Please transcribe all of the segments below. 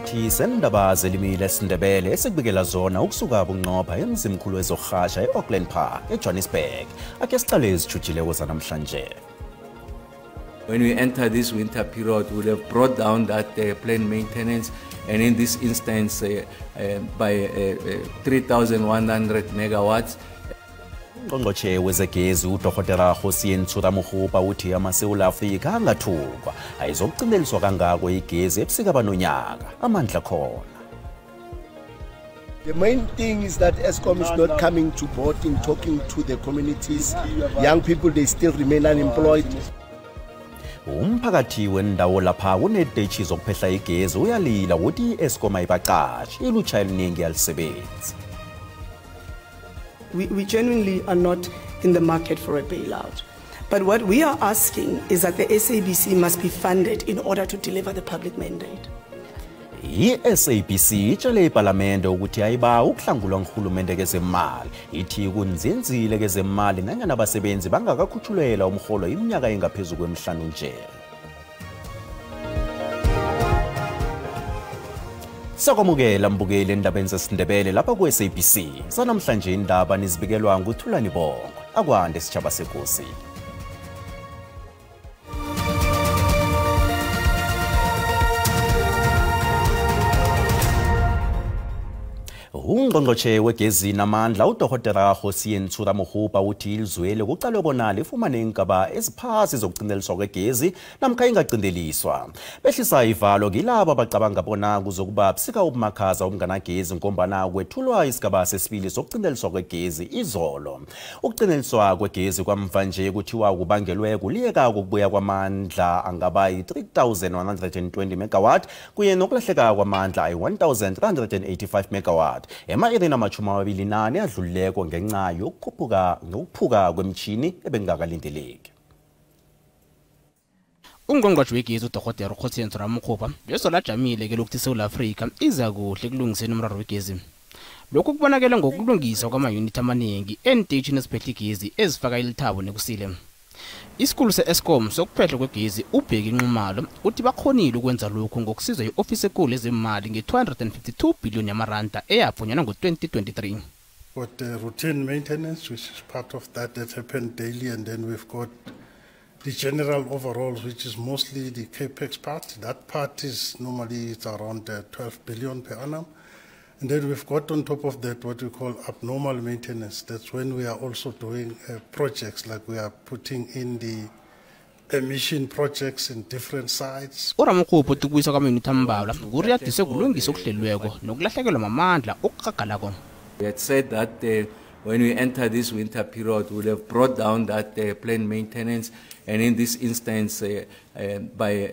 Sikhathi sendaba zelimi lesiNdebele esikubikela zona ukusuka bunqopha emzimkhulu wezokurhasha e-Auckland Park eJohannesburg. Ake siqale ezijujileko zanamhlanje. When we enter this winter period, we'll have brought down that planned maintenance, and in this instance by 3,100 megawatts. Ungqongqotjhe wezegezi uDokotela Kgosientsho Ramokgopa uthi amaSewula Afrika angathukwa ayizokucindeliswa kangako igezi ebusika banonyaka amandla khona. The main thing is that Eskom is not coming to board in talking to the communities. Young people, they still remain unemployed. Umphakathi wendawo lapha kuneetetshi zokuphehla igezi uyalila ukuthi i-Eskom ayibaqatshi, ilutsha eliningi alisebenzi. We genuinely are not in the market for a bailout. But what we are asking is that the SABC must be funded in order to deliver the public mandate. I-SABC itshele iPalamende ukuthi ayiba ukuhlangulwa ngurhulumende kezemali. Ithi kunzinzile kezemali nanyana abasebenzi bangakakhutjhulelwa umrholo iminyaka engaphezu kwemihlanu nje. Sakwamukela mbukeli endabeni zesiNdebele lapha ku-SABC. Sanamhlanje indaba nizibikelwa nguThulani Bongo. Akwande sitjhaba sekosi. Ungqongqotjhe wegezi namandla uDokotela Kgosientsho Ramokgopa uthi ilizwele kuqalwe bona lifumane iingaba eziphasi zokucindeliswa kwegezi namkha ingacindeliswa. Behlisa ivalo kilabo abacabanga bona kuzokuba busika obumakhaza obunganagezi ngombana kwethulwa isigaba sesibili sokucindeliswa kwegezi izolo. Ukucindeliswa kwegezi kwamva nje kuthiwa kubangelwe kuliyeka kokubuya kwamandla angaba yi-3120 megawatt kuye nokulahleka kwamandla ayi-1385 megawatt. Ema-irini 24 adlulileko ngenxa yokukhuphuka nokuphuka kwemishini ebengakalindeleki. Ungqongqotjhe wegezi uDokotela Kgosientsho Ramokgopa besola ajamile ke lokuthi iSouth Africa iza kuhle ekulungiseni umraro wegezi. Lokhu kubonakele ngokulungiswa kwamayunithi amaningi eenteyitjhini eziphehla igezi ezifaka ilithabo nekusile. Isikhulu se-Eskom sokuphehlwa kwegezi uBheki Nxumalo uthi bakhonile ukwenza lokhu ngokusizwa yi-ofisi enkulu yezemali nge-252 billion yamaranda eyafunyanwa ngo-2023. Got the routine maintenance, which is part of that happened daily, and then we've got the general overalls, which is mostly the capex part. That part is normally it's around 12 billion per annum. And then we've got on top of that what we call abnormal maintenance. That's when we are also doing projects, like we are putting in the emission projects in different sites. uRamokgopa uthi ukubuyiswa kwamayunithi ambalwa kuriyadiswe kulungisa okuhleliweko nokulahlekelwa mamandla okuqagalako. We had said that when we enter this winter period, we'll have brought down that planned maintenance, and in this instance by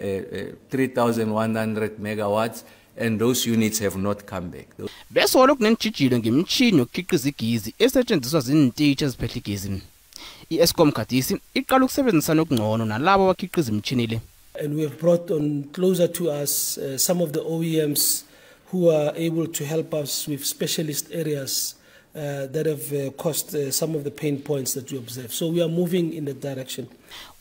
3,100 megawatts. And those units have not come back. Besolo kunentjhijilo ngemishini yokukhiqiza igezi esetshenziswa ziinteyitjhi eziphehla igezi. I-Eskom khathesi iqala ukusebenzisana okungcono nalabo abakhiqiza imishini le. And we have brought on closer to us some of the OEMs who are able to help us with specialist areas that have caused some of the pain points that we observe. So we are moving in that direction.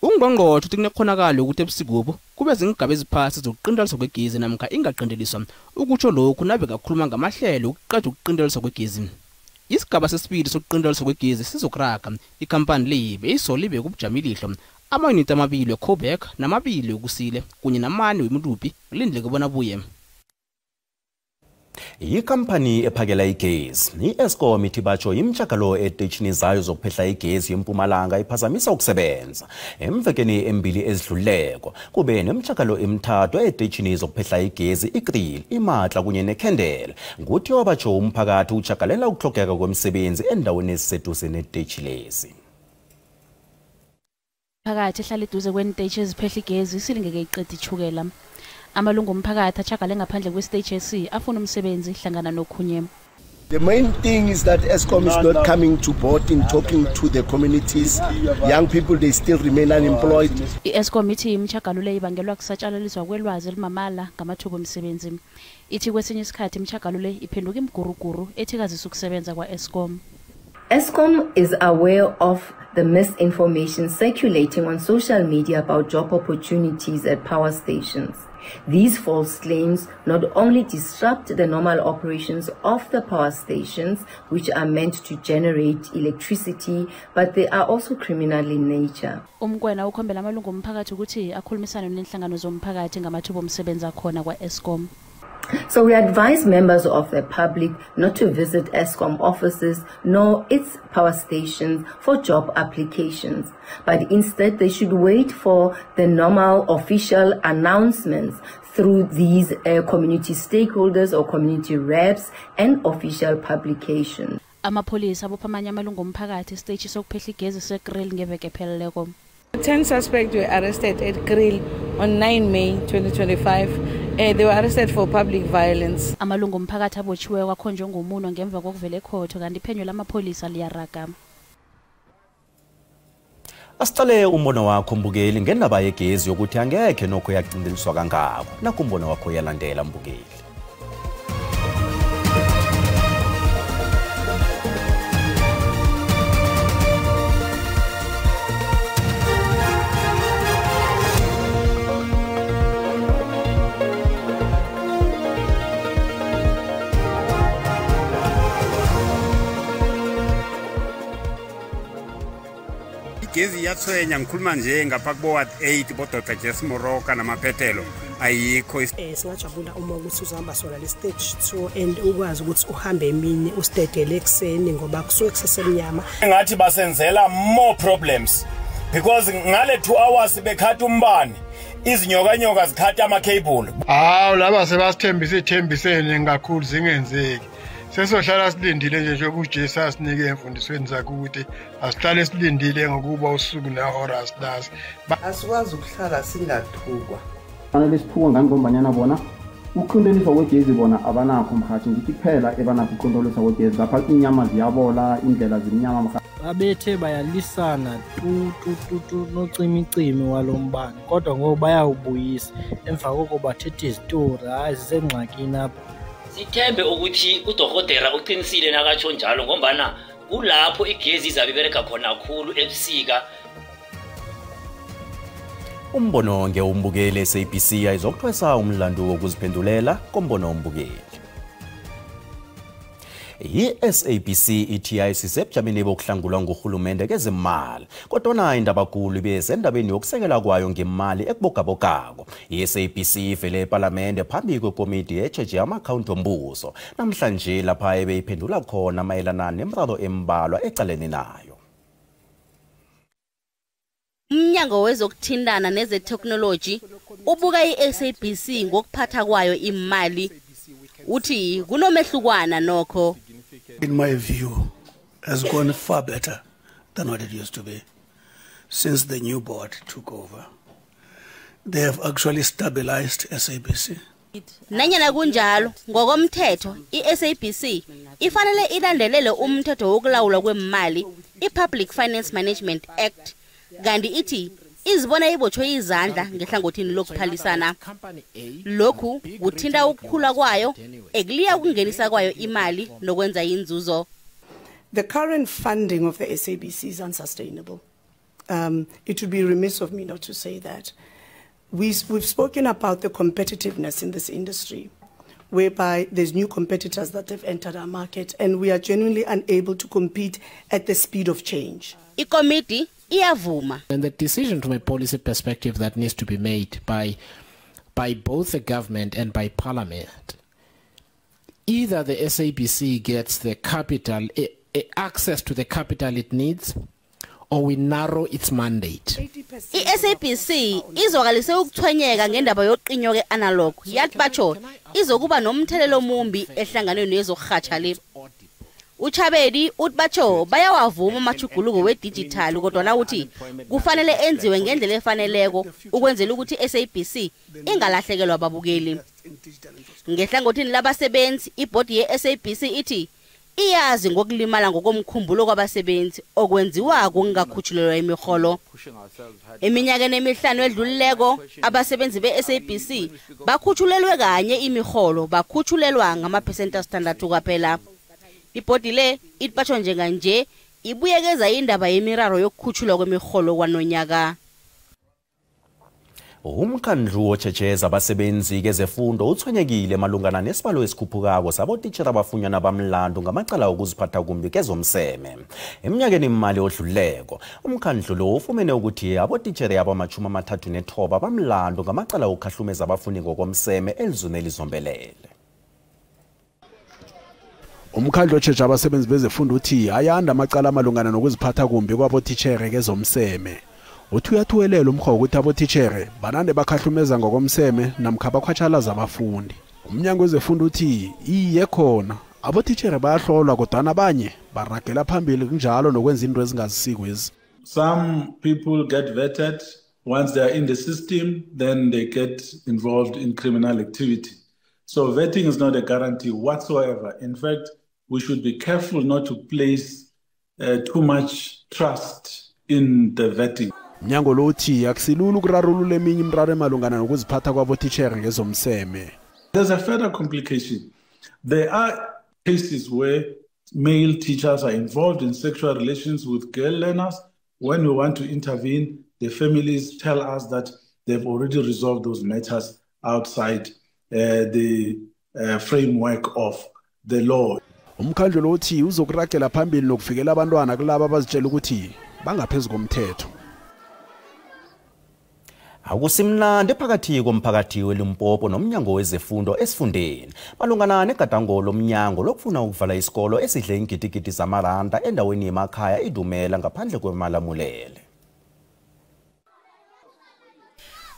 Ungqongqotjhe uthi kunekghonakalo ukuthi ebusikubo kube zingigaba eziphasi zokuqinteliswa kwegezi namkha ingaqinteliswa. Ukutsho lokhu nabe kakhuluma ngamahlelo ukuqeda ukuqinteliswa kwegezi. Isigaba sesibili sokuqinteliswa kwegezi sizokuraga. Ikhampani le beyisolo ibe kubujama ilihlo amayunithi amabili weCoburg namabili weKusile kunye namane weMutupi kulindeleke bona buye. Yikampani ephakela igezi i-Eskom ithi batsho imtshakalo eteyitshini zayo zokuphehla igezi yempumalanga iphazamisa ukusebenza. Emvekeni embili ezidluleko kube nemtshakalo emithathu eteyitshini zokuphehla igezi iKriel, iMatla kunye neKendel. Kuthiwa batsho umphakathi utshakalela ukuhlogeka kwemisebenzi endaweni eziseduze neeteyitshi lezi. Phakathi ehlala eduze kweenteyitshi eziphehla igezi isilingeke iqeda itjhukela. Amalungu omphakathi atjhagale ngaphandle kwesiteji esi afuna umsebenzi hlangana nokhunye. The main thing is that Eskom is not coming to board in talking to the communities. Young people, they still remain unemployed. I-Eskom ithi imtjhagalo le ibangelwa kusatshalaliswa kwelwazi elimamala ngamathuba omsebenzi. Ithi kwesinye isikhathi imtjhagalo le iphenduka imiguruguru ethikazisa ukusebenza kwa-Eskom. Eskom is aware of the misinformation circulating on social media about job opportunities at power stations. These false claims not only disrupt the normal operations of the power stations, which are meant to generate electricity, but they are also criminal in nature. Umkwena ukhombela amalungu omphakathi ukuthi akhulumisane nenhlangano zomphakathi ngamathuba omsebenzi akhona kwa-Eskom. So we advise members of the public not to visit Eskom offices nor its power stations for job applications, but instead they should wait for the normal official announcements through these community stakeholders or community reps and official publications. Amapholisa abopha amanye amalungu omphakathi esiteshi sokuphehla igezi seKriel ngeveke epheleleko. 10 suspects were arrested at Kriel on 9 May 2025. They were arrested for public violence. Amalungu omphakathi abotshiweyo akhonjwe ngomunwe ngemva kokuvela ekhotho, kanti iphenyo lamapholisa liyaraga. Asiqale umbono wakho mbukeli ngendaba yegezi yokuthi angekhe nokho yacindeliswa kangako. Nakho umbono wakho uyalandela mbukeli. Igezi iyathwenya, ngikhuluma nje ngapha kubo ward 8 bo Dr. Jess Moroka namaphethelo ayikho. Singajabula uma ukuthi uzohamba sona le stage 2 and ukwazi ukuthi uhambe emini usidedele ekuseni ngoba kusuke kusesemnyama. Ngathi basenzela more problems because ngale 2 hours bekhatha umbane, izinyokanyoka zikhatha ama cable. Hawu, laba sebasithembisa ithembisene kakhulu zingenzeki. Sesohlala silindile nje njengoba uJesu asinike emfundisweni zakhe ukuthi asihlale silindile ngokuba usuku nehora asilazi. Asikwazi ukuhlala singathukwa. Fanele sithuka ngani ngombanyana bona ukuqinteliswa kwegezi bona abanakho mhathi, ngithi kuphela ebanakho ukuqinteliswa kwegezi lapha inyama ziyabola, indlela zimnyama mhathi. Babethe bayalisana tu tu tu tu nocimicimi walombane, kodwa ngoku bayawubuyisa emva koko bathetha izitori. Hayi, zisengxakini apha. Sithembe ukuthi udokotela uqinisile nakatsho njalo, ngombana kulapho igezi izabe ibereka khona khulu ebusika. Umbono ngewumbukeli, SABC ayizokuthwesa umlando wokuziphendulela kombono wombukeli. I-SABC ithi ayisisebujameni bokuhlangulwa ngurhulumende kezimali, kodwana indabakulu ibe sendabeni yokusekela kwayo ngemali ekubogabogako. I-SABC ivele epalamende phambi kwekomiti etjheje ama-akhawunti ombuso namhlanje, lapha ebeyiphendula khona mayelana nemiraro embalwa ecalene nayo. Umnyango wezokuthintana nezeteknoloji ubuka i-SABC ngokuphatha kwayo imali, uthi kunomehlukwana nokho. In my view, has gone far better than what it used to be since the new board took over. They have actually stabilized SABC. Nanyana kunjalo, ngokomthetho i-SABC ifanele ilandelele umthetho wokulawulwa kwemali, i-Public Finance Management Act, kanti ithi izibona ibotshwe izandla ngehlangothini lokuphalisana. Lokhu kuthinta ukukhula kwayo, ekuliya ukungenisa kwayo imali nokwenza inzuzo. The current funding of the SABC is unsustainable. It would be remiss of me not to say that. We've spoken about the competitiveness in this industry, whereby there's new competitors that have entered our market and we are genuinely unable to compete at the speed of change. Ikomiti iyavuma. And the decision from a policy perspective that needs to be made by both the government and by parliament, either the SABC gets the capital, access to the capital it needs, or we narrow its mandate. I-SABC izwakalise ukuthwenyeka ngendaba yoqinyo ke-analog, yathi batsho izokuba nomthelelo omumbi ehlanganweni yezokurhatsha le. Uchabedi uthi batsho bayawavuma amajuguluko we-digital, kodwana uthi kufanele enziwe ngendlela efaneleko ukwenzela ukuthi i-SABC ingalahlekelwa babukeli. Ngehlangothini labasebenzi, ibhodi ye-SABC ithi iyazi ngokulimala ngokomkhumbulo kwabasebenzi okwenziwa kungakhutshulelwa imiholo. Eminyakeni emihlanu edlulileko, abasebenzi be-SABC bakhutshulelwe kanye imiholo, bakhutshulelwa ngamaphesenti asithandathu kwaphela. Ibhodi le ithi batsho njenganje ibuyekeza indaba yemiraro yokukhutshulwa kwemiholo kwanonyaka. Umkhandlu otjheje abasebenzi kezefundo uthwenyekile malungana nesibalo esikhuphukako sabotitjhere abafunyana bamlando ngamacala okuziphatha kumbi kezomseme. Eminyakeni imali odluleko, umkhandlu lo ufumene ukuthi abotitjhere abama-39 bamlando ngamacala okukhahlumeza abafundi ngokomseme elizweni elizombelele. Umkhandlu otjheje abasebenzi bezefundo uthi ayanda amacala amalungana nokuziphatha kumbi kwabotitjhere kezomseme. Uthi uyathuwelela umrhwa wokuthi abotitjhere banande bakhahlumeza ngokomseme namkha bakhwatjhalaza abafundi. Umnyango wezefundo uthi iye khona abotitjhere bayahlolwa kodwana abanye baragela phambili kunjalo nokwenza into ezingazisikwezi. Some people get vetted. Once they are in the system, then they get involved in criminal activity. So vetting is not a guarantee whatsoever. In fact, we should be careful not to place too much trust in the vetting. Mnyango lo uthi akusilula ukurarulula eminye imiraro emalungana nokuziphatha kwabotitjhere ngezomseme. There's a further complication. There are cases where male teachers are involved in sexual relations with girl learners. When we want to intervene, the families tell us that they've already resolved those matters outside the framework of the law. Umkhandlu lo uthi uzokuragela phambili nokuvikela abantwana kulabo abazitshela ukuthi bangaphezu komthetho. Akusimnandi phakathi komphakathi weLimpopo nomnyango wezefundo esifundeni malungana negadango lomnyango lokufuna ukuvala isikolo esidle iingidigidi zamaranda endaweni yemakhaya idumela ngaphandle kwemalamulele.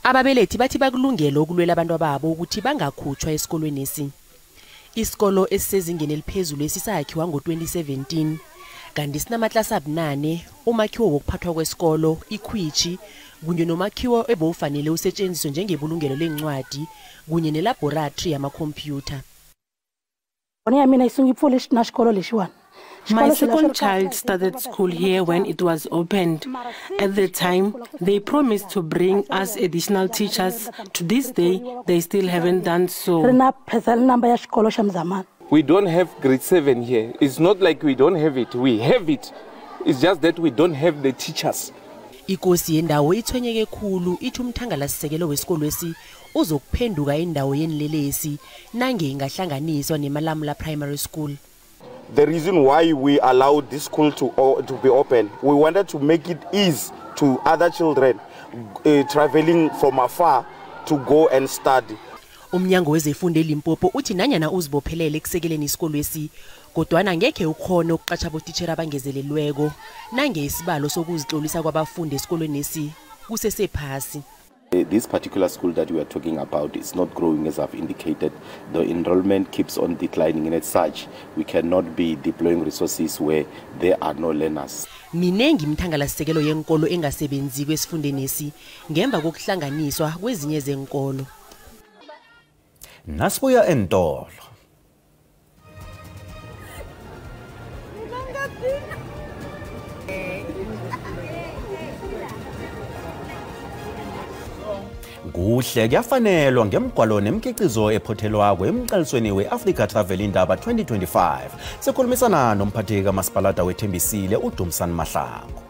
Ababelethi bathi bakulungele ukulwela abantu babo ukuthi bangakhutshwa esikolweni esi. Isikolo esisezingeni eliphezulu esisakhiwa ngo-2017 kanti sinamaklasi abunane, umakhiwo wokuphathwa kwesikolo, ikhwichi kunye nomakhiwo ebowufanele usetshenziswe njengebulungelo lencwadi kunye nelaboratory yamakhompyutha. My second child started school here when it was opened. At the time, they promised to bring us additional teachers. To this day, they still haven't done so. We don't have grade 7 here. It's not like we don't have it. We have it. It's just that we don't have the teachers. Ikosi yendawo ithwenyeke khulu ithi umthangalasisekelo wesikolwesi uzokuphenduka indawo yenilelesi nange ingahlanganiswa neMalamula Primary School. The reason why we allowed this school to be open, we wanted to make it easy to other children traveling from afar to go and study. Umnyango wezefundo eLimpopo uthi nanyana uzibophelele ekusekeleni isikolwesi kodwana ngekhe ukhona ukuqatjha abotitjhere abangezelelweko nange isibalo sokuzitlolisa kwabafundi esikolweni esi kusesephasi. This particular school that we are talking about is not growing as I've indicated. The enrollment keeps on declining, and as such, we cannot be deploying resources where there are no learners. Minengi imthangalasisekelo yenkolo engasebenziko esifundeni esi ngemva kokuhlanganiswa kwezinye zenkolo. Nasibuya entolo. Kuhle kuyafanelwa ngemgwalo nemkhiqizo ephothelwako emqalisweni we-Africa Travel Indaba 2025. Sikhulumisana nomphathi kamasipalata weThembisile uDumsani Mahlangu.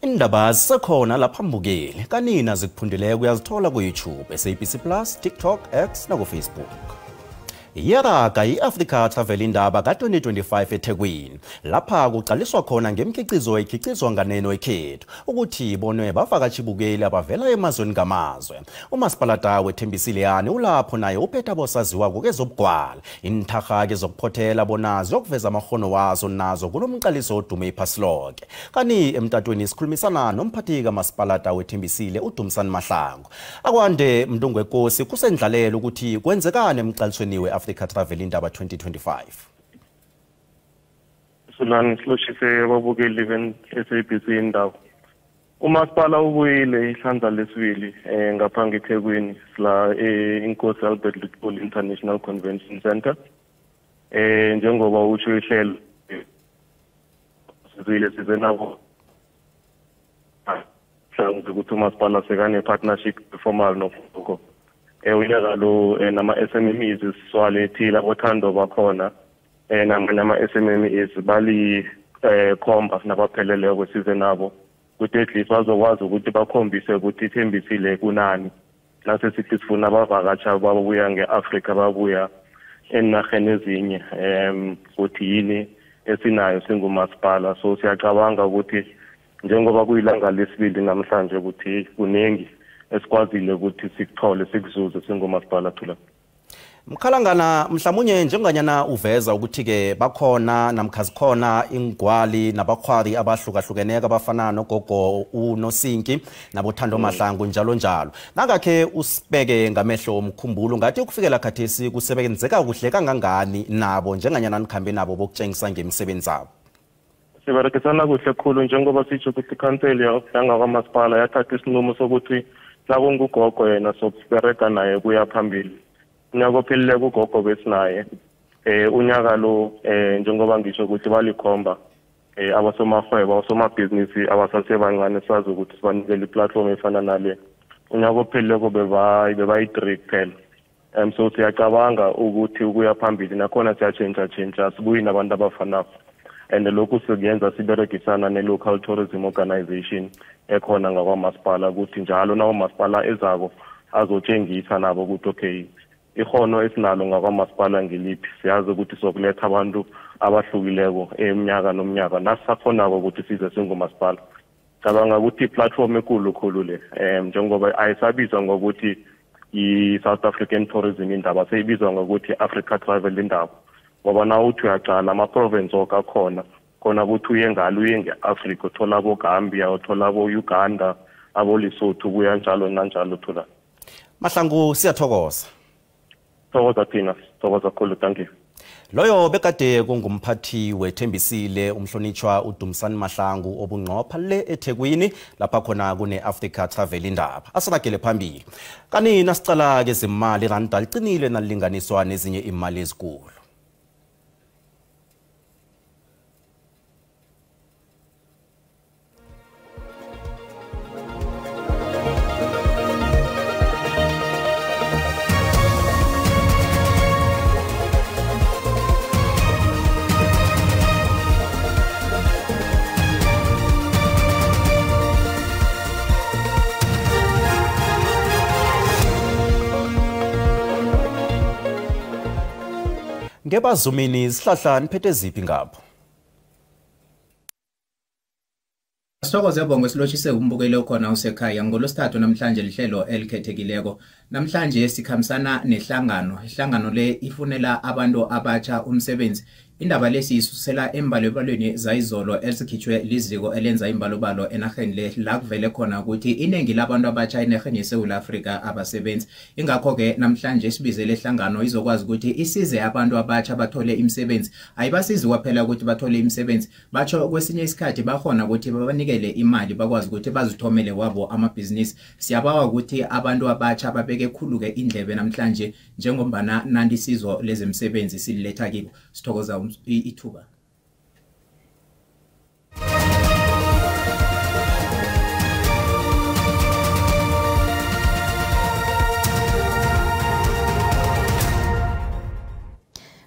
Indaba zisekhona lapha mbukeli kanina zikuphundileko uyazithola ku-YouTube, SABC Plus, TikTok, X naku-Facebook. Yaraga i-Africa Travel Indaba ka-2025 eThekwini lapha kuqaliswa khona ngemikhiqizo ekhiqizwa nganeno ekhethu ukuthi ibonwe bavakatshibukeli abavela emazweni ngamazwe. Umasipalata weThembisile yani ulapho naye uphethe abosaziwako kezobugwala intharha kezokuphothela bona ziyokuveza amakhono wazo nazo kulomqaliso odume iphasi lonke. Kani emtatweni sikhulumisana nomphathi kamasipalata weThembisile uDumsani Mahlangu. Akwande Mntungwenkosi kusendlalelo ukuthi kwenzekani emqalisweni we Africa Travel Indaba 2025. Sulani siloshise ababukeli be-SABC Indaba. Umasipala ubuyile ihlandla lesibili ngapha ngeThekwini sila Inkosi Albert Luthuli International Convention Center. Njengoba utsho ihlelo sizile size nabo mhlawumbe ukuthi umasipala sekane partnership formal noFoko. Unyaka lo nama SMMEs siwalethile abothando bakhona nama SMMEs bali khomba nabapheleleko size nabo ukuthi at least bazokwazi ukuthi bakhombise ukuthi ithembisile kunani. Nase sithi sifuna abavakatsha babuya nge-Afrika, babuya enarheni ezinye, ukuthi yini esinayo singumasipala. So siyacabanga ukuthi njengoba kuyilanga lesibili namhlanje ukuthi kuningi esikwazile ukuthi sikuthole sikuzuze singumasipala Thula. Mkhalangana, mhlamunye njenganyana uveza ukuthi-ke bakhona namkhazikhona ingwali nabakhwari abahlukahlukeneko abafana nogogo uNosinki nabothando Mahlangu njalo njalo, nangakhe usibeke ngamehlo omkhumbulo ngathi ukufikela khathesi kusebenzeka kuhle kangangani nabo njenganyana nikhambe nabo bokutshengisa ngemisebenzi zabo? Siberekisana kuhle khulu, njengoba sitsho ukuthi ikhanseli yangakwamasipala yathatha isinqumo sokuthi nakungugogo yena sokubereka naye kuya phambili. Unyaka ophelileko ugogo besinaye, unyaka lo njengoba ngisho ukuthi balikhomba abasomahwebo, abasomabhizinisi abasasebancane, sazi ukuthi sibanikele i-platform efana nale. Unyaka ophelileko bebayi-3 kuphela. So siyacabanga ukuthi ukuya phambili nakhona siyatshentsha, sibuyi nabantu abafanako, and lokhu sikuyenza siberegisana ne-local tourism organization ekhona ngakwamasipala, ukuthi njalo nawomasipala ezako azotshengisa nabo ukuthi okay, ikhono esinalo ngakwamasipala ngiliphi. Siyazi ukuthi sokuletha abantu abahlukileko eminyaka nomnyaka, nasisakhonako ukuthi size singumasipala. Cabanga ukuthi i-platform enkulu khulu le, njengoba ayisabizwa ngokuthi i-South African Tourism Indaba, seyibizwa ngokuthi Africa Travel Indaba, ngoba na uthi uyaqala ama-province woke akhona khona, ukuthi uye ngalo uye nge-Afrika, uthola abo-Gambia, uthola abo-Uganda, abo-Lesotho, kuya njalo nanjalo Thula. Mahlangu, siyathokoza. Thokoza thina, thokoza khulu, thank you. Loyo bekade kungumphathi wethembisile umhlonitshwa uDumsani Mahlangu obunqopha le eThekwini lapha khona kune-Africa Travel Indaba. Asiragele phambili. Kanti nasicala ke zemali, iranda liqinile nalilinganiswa nezinye imali ezikulu. Ngebazumini sihlahla niphethe ziphi ngapho? Sithokoze Bongo, silotshise umbukeli okhona usekhaya. Ngolosithathu namhlanje lihlelo elikhethekileko. Namhlanje sikhambisana nehlangano. Ihlangano le ifunela abantu abatsha umsebenzi. Indaba lesi isusela embalobalweni zayizolo elikhitshwe liziko elenza imbalobalo enarheni le, la kuvele khona ukuthi inengi labantu abatsha enarheni yeSouth Africa abasebenzi. Ingakho ke namhlanje sibizele ihlangano izokwazi ukuthi isize abantu abatsha bathole imisebenzi. Ayibasizi kwaphela ukuthi bathole imisebenzi, batsho kwesinye isikhathi bakhona ukuthi babanikele imali bakwazi ukuthi bazithomele wabo amabhizinisi. Siyabawa ukuthi abantu abatsha babeke khulu ke indlebe namhlanje njengombana nandi sizo lezemisebenzi sililetha kibo. Sithokoza ithuba.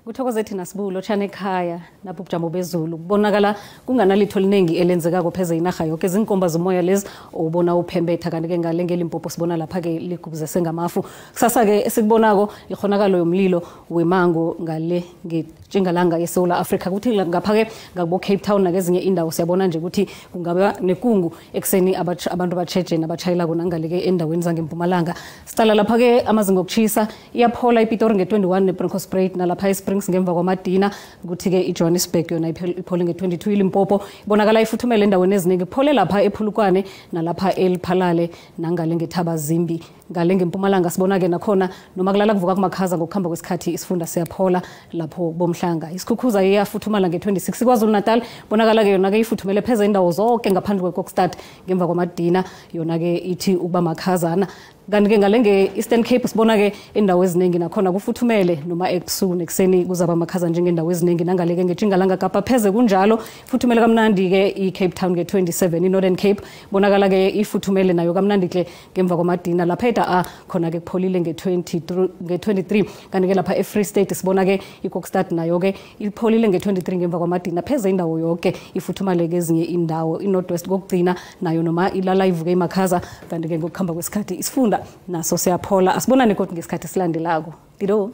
Kuthokoze thina sibulo tshane ekhaya napho ubujamo bezulu kubonakala kunganalitho liningi elenzekako pheze inarha yoke. Izinkomba zomoya lezi ubona uphembetha, kanti ke ngale ngeLimpopo sibona lapha ke ligubuzese ngamafu. Kusasa ke esikubonako ikhonakalo yomlilo wemango ngale ngetjingalanga yeSouth Africa, kuthi ngapha ke ngakubo Cape Town nakezinye indawo siyabona nje ukuthi kungaba nekungu ekuseni abantu batsheje nabatshayelako nangale ke endaweni zangempumalanga. Siqala lapha ke amazinga okuchisa iyaphola iPitori nge-21 neBronkhorstspruit nalapha eSprings ngemva kwamadina, kuthi ke iJohannesburg yona iphole nge-22. iLimpopo ibonakala ifuthumele endaweni eziningi, iphole lapha ePhulukwane nalapha eLiphalale nangale ngeThabazimbi. Ngale ngempumalanga sibona ke nakhona noma kulala kuvuka kumakhaza, ngokuhamba kwesikhathi isifunda siyaphola lapho bomhlanga. Isikhukhuza iyafuthumala nge-26. KwaZulu Natal bonakala ke yona ke ifuthumele pheze indawo zonke ngaphandle kweKokstad ngemva kwamadina, yona ke ithi ukuba makhazana. Kanti-ke ngale nge-Eastern Cape sibona-ke indawo eziningi nakhona kufuthumele noma ebusuku nekuseni kuzaba amakhaza njengendawo eziningi. Nangale-ke ngetjingalanga Kapa pheze kunjalo, futhumele kamnandi-ke i-Cape Town nge-27. I-Northern Cape bonakala-ke ifuthumele nayo kamnandi hle ngemva kwamadina. Lapha eda khona-ke kupholile nge-23. Kanti-ke lapha e-Free State sibona-ke i-Kokstad nayo-ke ipholile nge-23 ngemva kwamadina. Pheze indawo yoke ifuthumale kezinye indawo. I-North West kokugcina nayo noma ilala ivuke imakhaza, kanti-ke ngokuhamba kwesikhathi isifunda naso siyaphola. Asibonane kodwa ngesikhathi esilandelako. Dido.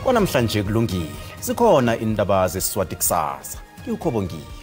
Kwanamhlanje kulungile, zikhona indaba zesiswati kusasa. Ngiwukhobongile.